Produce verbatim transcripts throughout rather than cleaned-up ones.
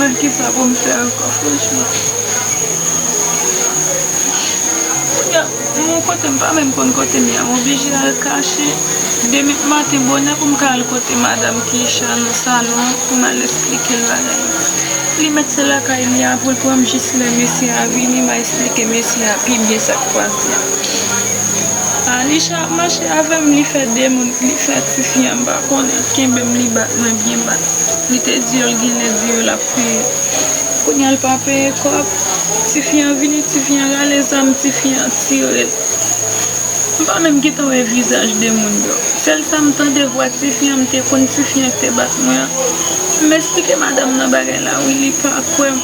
Kisa pou m fè ankò, franchman? Kounye a, m yon kote m pa menm konn kote m ye a, m oblije al kache. Demen maten bonè pou m ka al kote madanm Kisha nan salon an, pou m al esplike l bagay yo. Li mèt se lakay li a pou l pran m jis lè mesye a vini, m a esplike mesye a pi byen sa k pase a. Alisha ap mache avè m, li fè de moun, li fè tifi a, m pa konnen, kenbe m, li bat mwen byen bat. Li te di yo l genlè di yo l ap peye. Kounye a l pa peye kòb. Tifi an vini, tifi an rale zam, tifi an tire l. M pa menm gentan wè vizaj de moun yo. Sèl sa m tande vwa tifi an, m te konn tifi an k te bat mwen an. M esplike madanm nan bagay la, wi, li pa kwè m.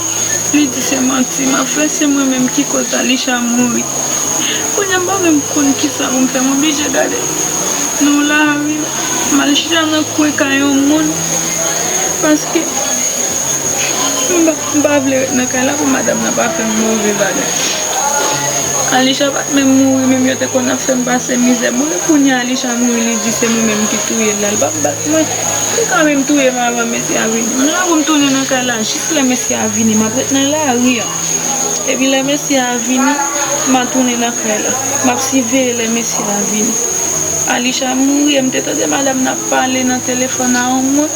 Li di se manti m ap fè, se mwen menm ki koz Alisha mouri. Kounye a m pa menm konn kisa pou m fè, m oblije gade nan lari, m al chita nan kwen kay yon moun, paske m pa, m pa vle ret nan kay la pou madanm nan pa fè m move bagay. Alisha pa t menm mouri, menm yo te konn ap fè m pase mizè. Bon, e kounye a Alisha mouri, li di se mwen menm ki touye l la, l p ap bat mwen. Li ka menm touye m avan mesye a vini. M la pou m tounen nan kay la, jis lè mesye a vini, m ap ret nan lari a. Epi lè mesye a vini, m a tounen nan kay la. M ap siveye lè mesye a vini. Alisha mouri, e m te tande madanm nan ap pale nan telefòn a yon moun.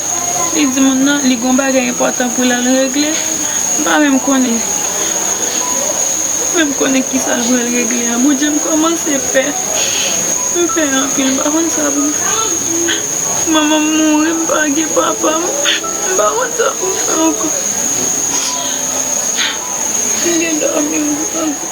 Li di moun nan, li gon bagay enpòtan pou l al regle. M pa menm konnen. M pa menm konnen kisa l pral regle a. Bondye, m kòmanse pè. M pè anpil, m pa konn sa pou m fè. Manman m mouri, m pa gen papa m. M pa konn sa pou m fè ankò. M gen dòmi ankò.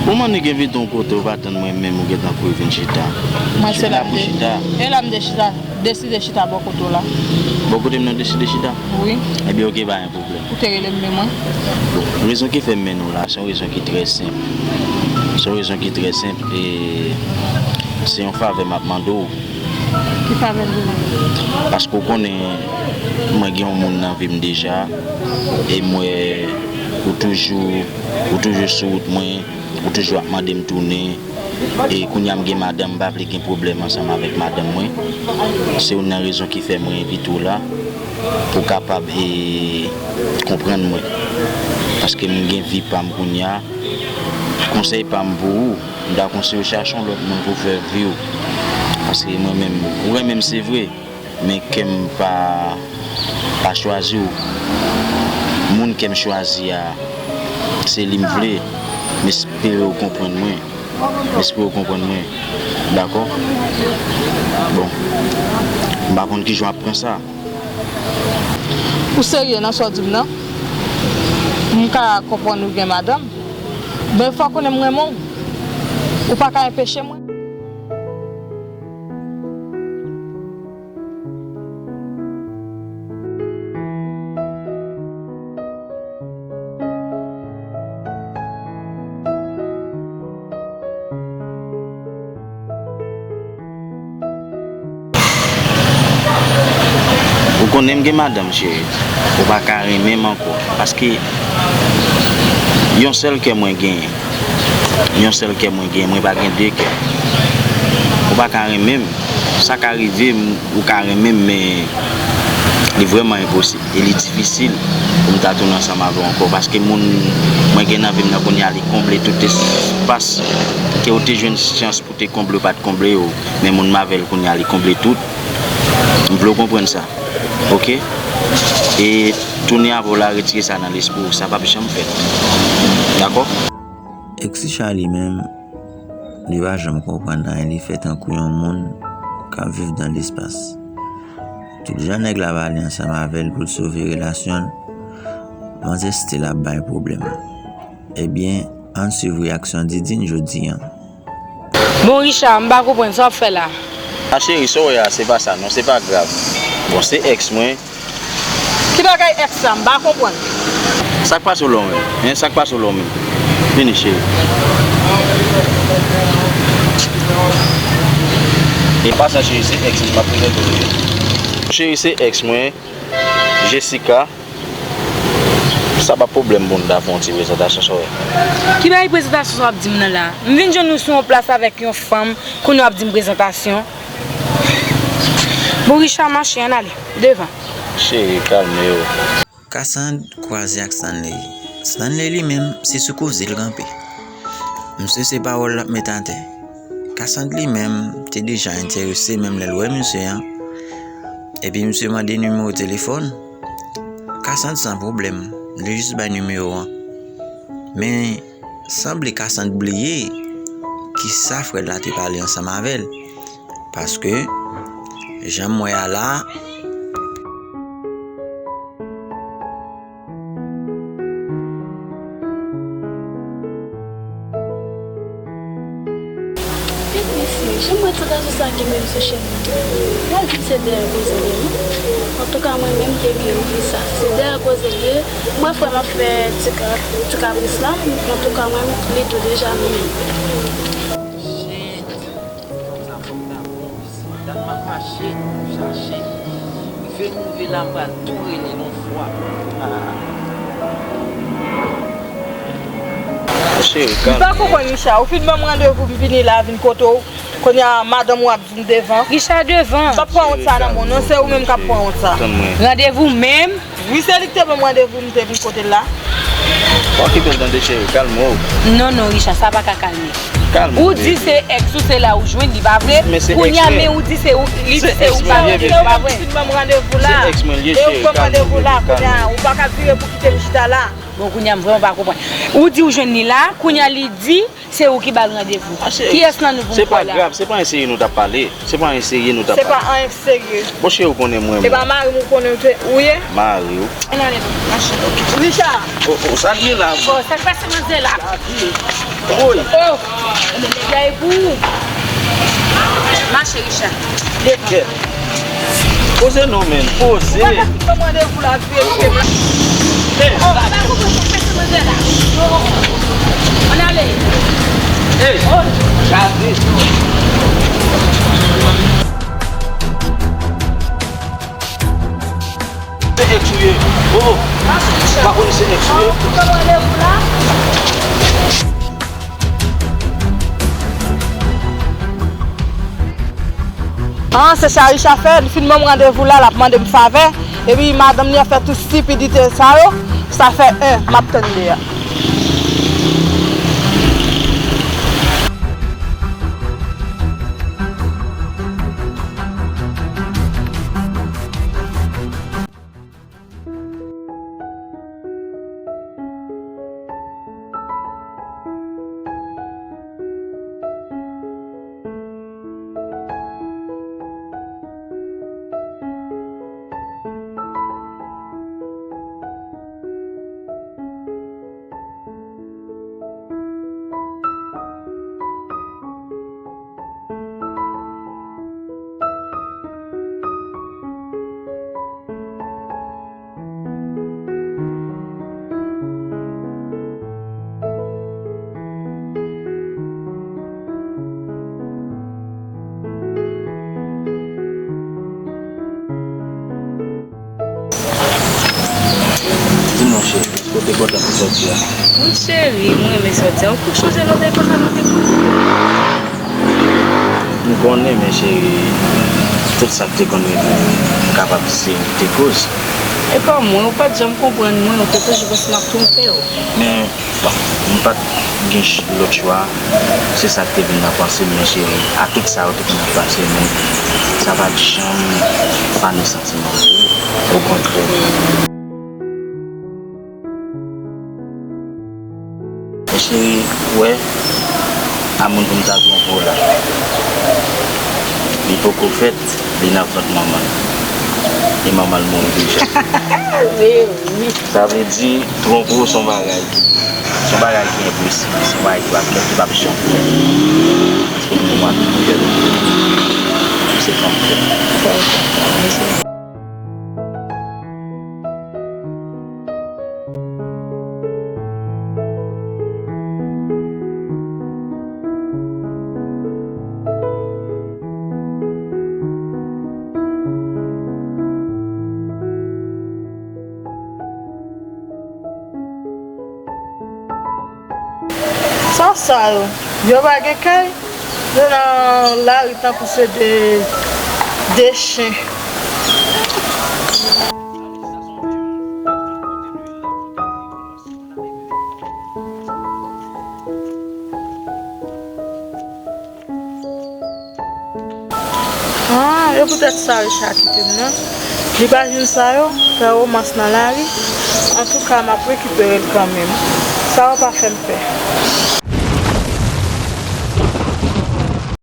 Ou mannik envite w kote ou pa tann mwen menm ou gentan kouri vin chita. Mwen se la m de-, e la m de chita, deside chita bò kote w la. Bò kote m nan deside chita? Wi. Ebyen, oke, pa gen pwoblèm. Ou te rele m men mwen. Bon, rezon ki fè m mennen w la, se yon rezon ki trè senp. Se yon rezon ki trè senp e se yon favè m ap mande w. Ki favè m bezwen? Paske w konnen mwen gen yon moun nan vi m deja, e m wè ou toujou, ou toujou sou wout mwen, ou toujou ap mande m tounen, e kounye a m gen madanm, m pa vle gen pwoblèm ansanm avèk madanm mwen. Se youn nan rezon ki fè mwen envite w la, pou w kapab, e, konprann mwen. Paske m gen vi pa m kounye a. Konsèy pa m pou ou, m ta konseye w chache yon lòt moun pou fè vi w. Paske mwen menm, ou renmen m se vre, men kè m pa, pa chwazi w. Moun kè m chwazi a, se li m vle. M espere w konprann mwen. M espere w konprann mwen. Dakò? Bon. M pa konn kijan w ap pran sa. Ou serye nan sa w di m nan? M ka konprann ou gen madanm. Men fò w konnen m renmen w. Ou pa ka enpeche mwen. Ou konnen m gen madanm, cheri. Ou pa ka renmen m ankò. Paske yon sèl kè mwen genyen. Yon sèl kè mwen genyen. Mwen pa gen de kè. Ou pa ka renmen m. Sa ka rive m, ou ka renmen m, men li vrèman enposib. E li difisil pou m ta tounen ansanm avè w ankò. Paske moun, mwen gen nan vi m nan kounye a, li konble tout espas ke w te jwenn chans pou te konble, w pa t konble yo. Men moun m avè l kounye a, li konble tout. M vle w konprann sa. Oke? E tounen avè w la, retire sa nan lespri w. Sa p ap janm fèt. Dakò? Eksisha li menm, li pa janm konprann anyen, li fè tankou yon moun k ap viv dan lespas. Tout jan nèg la pale ansanm avè l pou l sove relasyon l, manzè still ap bay pwoblèm. Ebyen, ann swiv reyaksyon Didine jodi a. Bon, Richard, m pa konprann sa w ap fè la. A cheri, sa w wè a, se pa sa non, se pa grav. Bon, se ex mwen. Ki bagay ex la? M pa konprann. Sa k pase w la w menm? Hein? Sa k pase w la w menm? Vini, cheri. E pa sa, cheri, se ex mwen, m ap prezante w li. Cheri, se ex mwen, Jessica. Sa pa pwoblèm pou n ta fè yon ti prezantasyon, sa w wè. Ki bagay prezantasyon sa w ap di m nan la? M vin jwenn ou sou yon plas avèk yon fanm, kounye a w ap di m prezantasyon. Bon, Richard, mache, ann ale, devan. Cheri, kalme w. Cassandre kwaze ak Stanley. Stanley li menm, se sou koze l kanpe. Misye se pawòl l ap met atè. Cassandre li menm te deja enterese menm lè l wè misye an. Epi misye mande nimewo telefòn. Cassandre san pwoblèm, li jis bay nimewo an. Men, sanble Cassandre bliye kisa frè l la te pale ansanm avè l. Paske, jan m wè a la, Mesye, jan m wè ti gason sa gen menm sou chèn nan, pral di m se dèyè koze l ye, non? Antouka, mwen menm, m te byen ouvri sa. Se dèyè koze l ye. Mwen, frè m ap fè ti ka-, ti kapris la. Antouka, mwen, li tou deja, men. Shit. Fanm sa fòk ta bon. Madanm m ap mache, m ap chache. Rive m rive la, m pral tou rele yon fwa. Ah. Cheri, kalme. M pa konprann, Richard. Ou fin ban m randevou, m vini la, vin kote w. Kounye a, madanm ou ap di m devan. Richard devan. M p ap pran wont sa nan men w, non, se ou menm k ap pran wont sa. Tann mwen. Randevou menm. Wi, se li ki te ban m randevou, m te vin kote l la. Pa okipe l tande, cheri, kalme w. Non, non, Richard, sa pa ka kalme. Kalme w, baby. Ou di se ex ou, se la ou jwenn li, pa vre? Men se ex mwen. Kounye a, men ou di se ou, li di se ou pa vre, pa vre? Fin ban m randevou la. Se ex mwen l ye, cheri, kalme w, baby, kalme w. E ou ban m randevou la, kounye a, ou pa ka vire pou kite m chita la. Bon, kounye a, m vrèman pa konprann. Ou di ou jwenn li la, kounye a, li di, se ou ki ba l randevou. Ah, cheri. Kiyès nan nou pou m kwè la? Se pa grav, se pa anyen serye nou t ap pale. Se pa anyen serye nou t ap pale. Se pa anyen serye. Bon, cheri, ou konnen mwen, mwen. Se pa mari m ou konnen ou te, ou ye? Mari w. Ann ale, mache. Richard! Oh, oh, sa k gen la? Oh, sa k pase manzè la? Woy! Oh! Ebyen, nèg la e pou ou. Mache, Richard. Kèt. Poze non, men. Poze. Ou pa ka fin ban m randevou la, vye kite m la. Hey, oh, pa konprann sa k pase manzè la. Oh, oh, oh. Ann ale. Hey, oh. Gade. Se ex ou ye. Oh, oh. Ou pa konnen se ex ou ye? An, se sa Richard fè, li fin ban m randevou la, l ap mande m favè, epi madanm li an fè tout stipidite sa yo, sa fè en, m ap tann de a. Di non, cheri, èske w te kontan pou sòti a? Wi, cheri, mwen renmen sòti a. Ou kou chonje lòt epòk la nou te konn? M konnen, men cheri, tout sa k te konn rive w, m kapab di se ou ki te koz. E pa mwen, ou pa t janm konprann mwen, ou te toujou panse m ap twonpe w. Men, bon, m pa t gen ch-, lòt chwa. Se sa k te vin nan panse m, men cheri, a tout sa yo te vin nan panse m, men sa pa t janm fane santiman m pou ou. Okontrè. Men cheri, ou wè, a moun pou m ta twonpe w la, li poko fèt, li nan vant manman l. E manman l mouri deja. Wi, wi. Sa vle di, twonpe w se yon bagay ki, se yon bagay ki enposib, se yon bagay ki p ap, ki p ap janm fèt. Paske pou mwen, tout fèt, se fanm fèt. Sa, sa, sa, sa. Sa yo, yo pa gen kay, yo nan lari tankou se de, de chen. Ah, e poutèt sa Richard kite m nan. Li pa jwenn sa yo, fè romans nan lari. Antouka, m ap rekipere l kanmenm. Sa yo pa fè m pè.